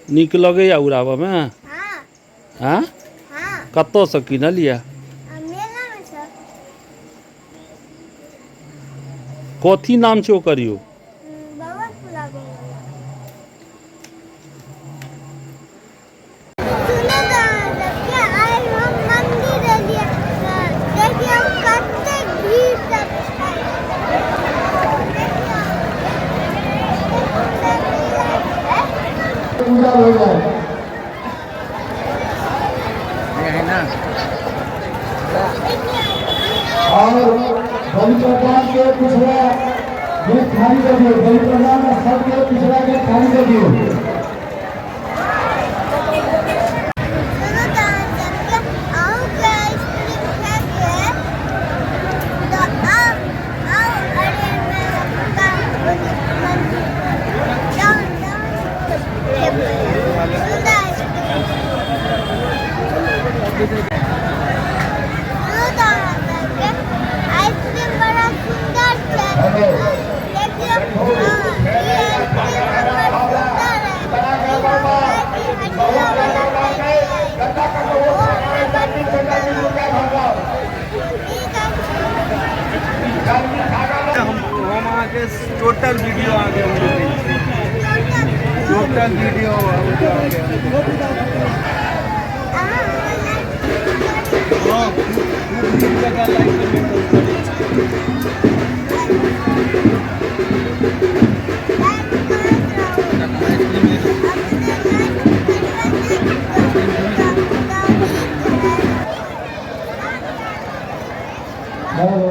नीक लगैया उड़ाबऽमे? हँ, कतऽसँ किनलियै? कथी नाम छै ओकर यौ? पूजा हो जाए और बलि प्रदान के पिछला गेट खाली कर दियो। बलि प्रदान सबके पिछला गेट खाली कर दियो। आइसक्रीम बड़ा सुंदर छै। देखियौ, ई आइसक्रीम बड़ा सुंदर है। हटिया वाला खाइ छियै, ओ हमरा बड़ सुंदर नीक हम अहाँके टोटल वीडियो अहाँके हम दै छी, टोटल वीडियो अहाँके। हँ, खूब नीक जकाँ लाइक कमेंट करै छी। हेलो,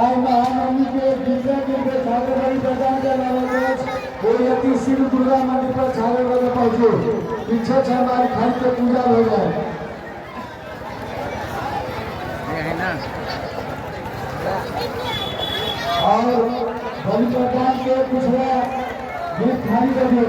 आइ महानवमी के दूसरा दिन के छागर बलि प्रदान के अछि। कोई अति शीघ्र दुर्गा मंदिर पर छागर बलि पहुंचो। पीछे छमार खाली के पूजा हो जाए। और बलि प्रदान के पिछला गेट खाली कर दियो।